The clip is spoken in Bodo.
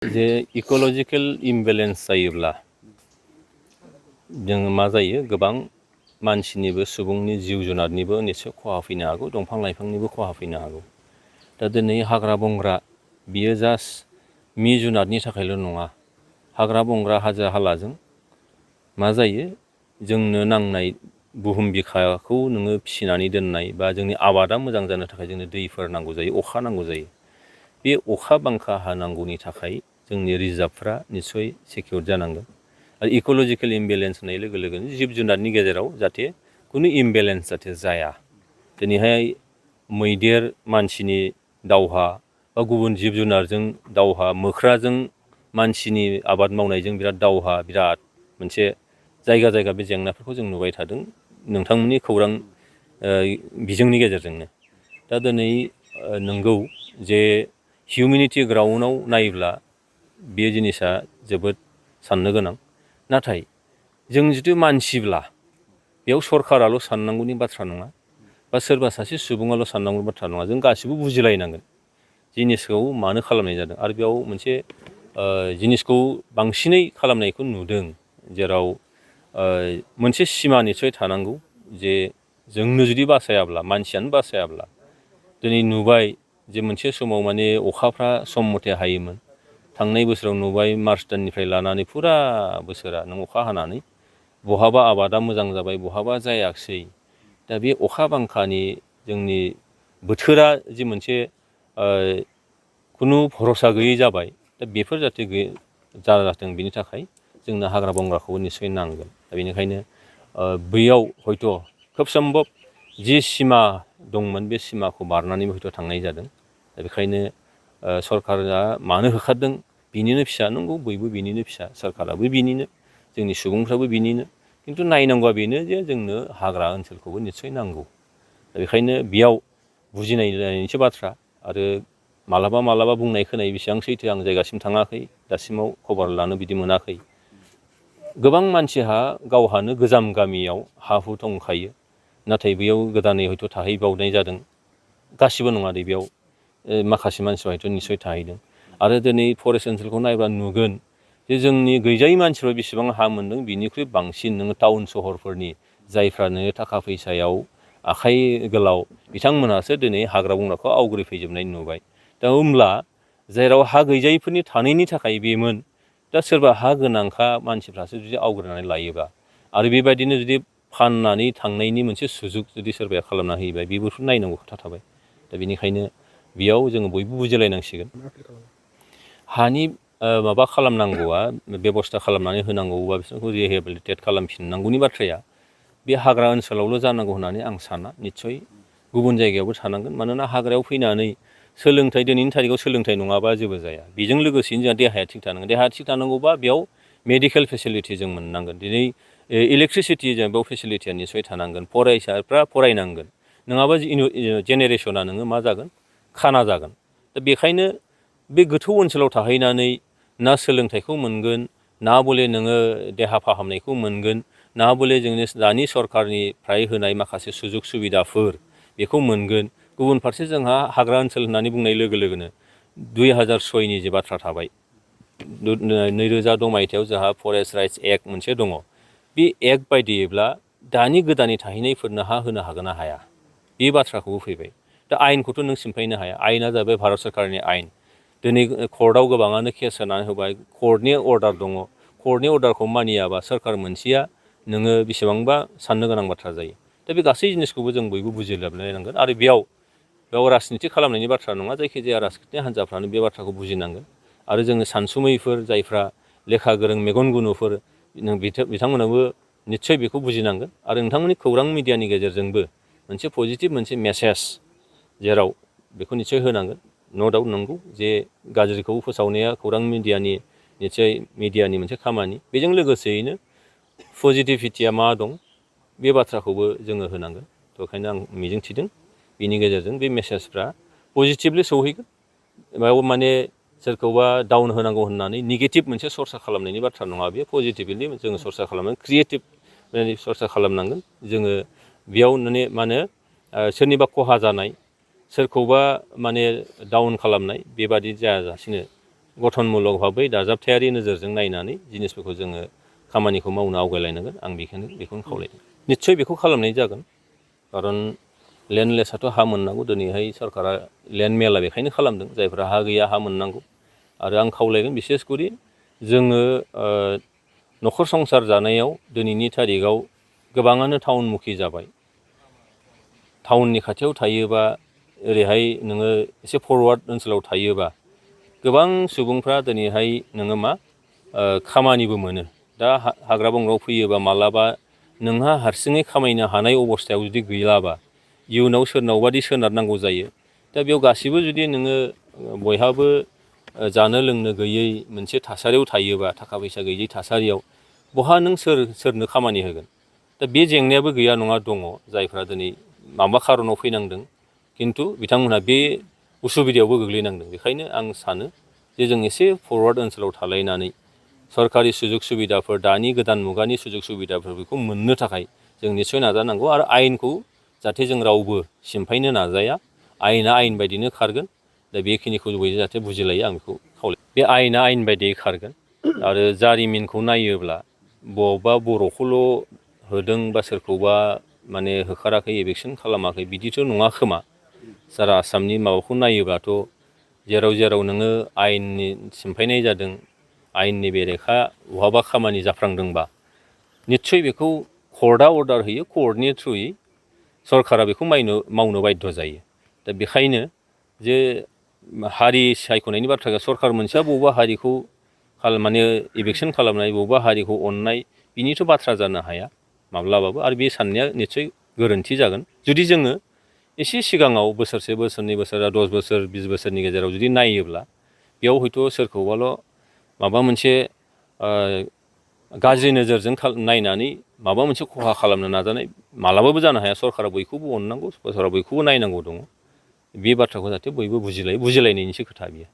जे इक'लजिकेल इमबेलेन्स जायोब्ला जोङो मा जायो, गोबां मानसिनिबो सुबुंनि जिब जुनारनिबो निस्सय खहा फैनो हागौ, दंफां लाइफांनिबो खहा फैनो हागौ। दा दिनै हाग्रा बंग्रा बियो जास्ट मि जुनारनि थाखायल' नङा। हाग्रा बंग्रा हाजो हालाजों मा जायो, जोंनो नांनाय बुहुम बिखाखौ नोङो फिसिनानै दोननाय बा जोंनि आबादा मोजां जानो थाखाय जोंनो दैफोर नांगौ जायो, अखा नांगौ जायो। बे अखा बांखा हानांगौनि थाखाय जोंनि रिजार्भफ्रा निस्सय सिकिउर जानांगोन। आरो इक'लजिकेल इमबेलेन्स होननाय लोगो लोगोनो जिब जुनारनि गेजेराव जाहाथे खुनु इमबेलेन्स जाहाथे जाया। दिनैहाय मैदेर मानसिनि दावहा बा गुबुन जिब जुनारजों दावहा, मोख्राजों मानसिनि आबाद मावनायजों बिराद दावहा, बिराद मोनसे जायगा जायगा बे जेंनाफोरखौ जों नुबाय थादों नोंथांमोननि खौरां बिजोंनि गेजेरजोंनो। दा दिनै नंगौ जे हिउमेनिटि ग्राउन्डआव नायोब्ला बे जिनिसा जोबोद साननो गोनां। नाथाय जों जुदि मानसिब्ला बेयाव सरकाराल' साननांगौनि बाथ्रा नङा, बा सोरबा सासे सुबुङाल' साननांगौनि बाथ्रा नङा। जों गासिबो बुजिलायनांगोन जिनिसखौ मानो खालामनाय जादों। आरो बेयाव मोनसे जिनिसखौ बांसिनै खालामनायखौ नुदों, जेराव मोनसे सिमा निस्सय थानांगौ जे जोंनो जुदि बासायाब्ला, मानसियानो बासायाब्ला। दिनै नुबाय जे मोनसे समाव माने अखाफ्रा सम मथे हायोमोन। थांनाय बोसोराव नुबाय मार्च दाननिफ्राय लानानै फुरा बोसोरा नों अखा हानानै बहाबा आबादा मोजां जाबाय, बहाबा जायाखिसै। दा बे अखा बांखानि जोंनि बोथोरा जि मोनसे खुनु भरसा गैयै जाबाय। दा बेफोर जाहाथे जाथों बिनि थाखाय जोंनो हाग्रा बंग्राखौबो निस्सय नांगोन। दा बेनिखायनो बैयाव हयथ' खोब सम्भब जि सिमा दंमोन बे सिमाखौ बारनानैबो हयथ' थांनाय जादों। दा बेखायनो सरकारा मानो होखारदों, बिनिनो फिसा। नंगौ, बयबो बिनिनो फिसा, सरकाराबो बिनिनो, जोंनि सुबुंफ्राबो बिनिनो। खिन्थु नायनांगौआ बेनो जे जोंनो हाग्रा ओनसोलखौबो निस्सय नांगौ। दा बेखायनो बेयाव बुजिनायनिसो बाथ्रा। आरो मालाबा बुंनाय खोनायो, बेसेबां सैथो आं जायगासिम थाङाखै, दासिमाव खबर लानो बिदि मोनाखै। गोबां मानसिहा गावहानो गोजाम गामियाव हा हु दंखायो, नाथाय बेयाव गोदानै हयथ' थाहैबावनाय जादों। गासिबो नङा दे, बेयाव माखासे मानसिफ्रा हयथ' निस्सय थाहैदों। आरो दिनै फरेस्ट ओनसोलखौ नायबा नुगोन जे जोंनि गैजायै मानसिफ्रा बेसेबां हा मोनदों, बिनिख्रुइ बांसिन नोङो टाउन सहरफोरनि जायफ्रा नोङो थाखा फैसायाव आखाइ गोलाव, बिथांमोनहासो दिनै हाग्रा बंग्राखौ आवग्रिफैजोबनाय नुबाय। दा होमब्ला जेराव हा गैजायैफोरनि थानायनि थाखाय बेमोन, दा सोरबा हा गोनांखा मानसिफ्रासो जुदि आवग्रिनानै लायोबा, आरो बेबायदिनो जुदि फाननानै थांनायनि मोनसे सुजुग जुदि सोरबाया खालामना होयोबा, बेबोथ' नायनांगौ खोथा थाबाय। दा बेनिखायनो बेयाव जोङो बयबो बुजिलायनांसिगोन। हानि माबा खालामनांगौआ, बेब'स्था खालामनानै होनांगौबा बिसोरखौ रिहेबिलिटेट खालामफिननांगौनि बाथ्राया बे हाग्रा ओनसोलावल' जानांगौ होननानै आं साना। निस्सय गुबुन जायगायावबो थानांगोन। मानोना हाग्रायाव फैनानै सोलोंथाइ, दिनैनि थारिखआव सोलोंथाइ नङाबा जेबो जाया। बेजों लोगोसेनो जोंहा देहाया थिग थानांगोन। देहाया थिग थानांगौबा बेयाव मेडिकेल फेसिलिटि जों मोननांगोन। दिनै इलेक्ट्रिसिटि जों बेयाव फेसिलिटिया निस्सय थानांगोन। फरायसाफ्रा फरायनांगोन, नङाबा जेनेरेसना नोङो मा जागोन, खाना जागोन। दा बेखायनो बे गोथौ ओनसोलाव थाहैनानै ना सोलोंथाइखौ मोनगोन, ना बले नोङो देहा फाहामनायखौ मोनगोन, ना बले जोंनि दानि सरकारनिफ्राय होनाय माखासे सुजुग सुबिदाफोर बेखौ मोनगोन। गुबुन फारसे जोंहा हाग्रा ओनसोल होननानै बुंनाय लोगो लोगोनो 2006नि जे बाथ्रा थाबाय, 2006 मायथाइयाव जोंहा फरेस्ट राइट्स एक्ट मोनसे दङ। बे एक्ट बायदियैब्ला दानि गोदानै थाहैनायफोरनो हा होनो हागोन ना हाया, बे बाथ्राखौबो फैबाय। दा आयेनखौथ' नों सिमफायनो हाया। आयेना जाबाय भारत सरकारनि आयेन। दिनै कर्टआव गोबाङानो केस होनानै होबाय, कर्टनि अर्डार दङ। कर्टनि अर्डारखौ मानियाबा सोरखार मोनसेया नोङो बेसेबांबा साननो गोनां बाथ्रा जायो। दा बे गासै जिनिसखौबो जों बयबो बुजिलायनांगोन। आरो बेयाव राजनिति खालामनायनि बाथ्रा नङा। जायखिजाया राजनिति हान्जाफ्रानो बे बाथ्राखौ बुजिनांगोन। आरो जोङो सानसुमैफोर, जायफ्रा लेखा गोरों, मेगन गुनुफोर, बिथांमोनाबो निस्सय बेखौ बुजिनांगोन। आरो नोंथांमोननि खौरां मिडियानि गेजेरजोंबो मोनसे पजिटिभ मोनसे मेसेज, जेराव बेखौ निस्सय होनांगोन। न' डाउट नंगौ जे गाज्रिखौ फोसावनाया खौरां मिडियानि निस्सय मिडियानि मोनसे खामानि। बेजों लोगोसेयैनो पजिटिभिटिया मा दं, बे बाथ्राखौबो जोङो होनांगोन। बेखायनो आं मिजिंथिदों बेनि गेजेरजों बे मेसेजफ्रा पजिटिभलि सौहैगोन। बेयाव माने सोरखौबा डाउन होनांगौ होननानै नेगेटिभ मोनसे सरसा खालामनायनि बाथ्रा नङा। बे पजिटिभलि जोङो सरसा खालामनांगोन, क्रिएटिभ सरसा खालामनांगोन। जोङो बेयाव माने मा होनो, सोरनिबा खहा जानाय, सोरखौबा माने डाउन खालामनाय, बेबादि जायाजासिनो गठनमूलक भाबै दाजाबथायारि नोजोरजों नायनानै जिनिसफोरखौ जोङो खामानिखौ मावनो आवगायलायनांगोन आं बेखौनो खावलायदों निस्सय बेखौ खालामनाय जागोन खारन लेन्डलेसआथ' हा मोननांगौ दिनैहाय सरकारा लेन्ड मेला बेखायनो खालामदों जायफ्रा हा गैया हा मोननांगौ आरो आं खावलायगोन बिसेस करि जोङो न'खर संसार जानायाव दिनैनि थारिखआव गोबाङानो टाउनमुखि जाबाय टाउननि खाथियाव थायोबा ओरैहाय नोङो एसे फरवार्ड ओनसोलाव थायोबा गोबां सुबुंफ्रा दिनैहाय नोङो मा खामानिबो मोनो दा हाग्रा बंग्रायाव फैयोबा मालाबा नोंहा हारसिङै खामायनो हानाय अबस्थायाव जुदि गैलाबा इयुनाव सोरनावबादि सोनारनांगौ जायो दा बेयाव गासिबो जुदि नोङो बयहाबो जानो लोंनो गैयै मोनसे थासारियाव थायोबा थाखा फैसा गैयै थासारियाव बहा नों सोरनो खामानि होगोन दा बे जेंनायाबो गैया नङा दङ जायफ्रा दिनै माबा खारनाव फैनांदों खिन्थु बिथांमोनहा बे उसुबिदायावबो गोग्लैनांदों बेखायनो आं सानो जे जों एसे फरवार्ड ओनसोलाव थालायनानै सरकारि सुजुग सुबिदाफोर दानि गोदान मुगानि सुजुग सुबिदाफोरखौ मोननो थाखाय जों निस्सय नाजानांगौ आरो आयेनखौ जाहाथे जों रावबो सिमफायनो नाजाया आयेना आयेन बायदिनो खारगोन दा बेखिनिखौ बयबो जाहाथे बुजिलायो आं बेखौ खावलायो बे आयेना आयेन बायदियै खारगोन आरो जारिमिनखौ नायोब्ला बबेबा बर'खौल' होदों बा सोरखौबा माने होखाराखै एभिकसन खालामाखै बिदिथ' नङा खोमा सारा आसामनि माबाखौ नायोब्लाथ' जेराव नोङो आयेननि सिमफायनाय जादों आयेननि बेरेखा बहाबा खामानि जाफ्लांदोंबा निस्सय बेखौ कर्टआ अर्डार होयो कर्टनि थ्रुयै सरकारा बेखौ मावनो बाध्य जायो दा बेखायनो जे हारि सायख'नायनि बाथ्रा सरकार मोनसेया बबेबा हारिखौ माने इभिकसन खालामनाय बबेबा हारिखौ अननाय बिनिथ' बाथ्रा जानो हाया माब्लाबाबो आरो बे साननाया निस्सय गोरोन्थि जागोन जुदि जोङो एसे सिगाङाव बोसोरसे बोसोरनै बोसोर 10 बोसोर 20 बोसोरनि गेजेराव जुदि नायोब्ला बेयाव हयथ' सोरखौबाल' माबा मोनसे गाज्रि नोजोरजों नायनानै माबा मोनसे खहा खालामनो नाजानाय मालाबाबो जानो हाया सरकारा बयखौबो अननांगौ सरकारा बयखौबो नायनांगौ दङ बे बाथ्राखौ जाहाथे बयबो बुजिलायनायनिसो खोथा बियो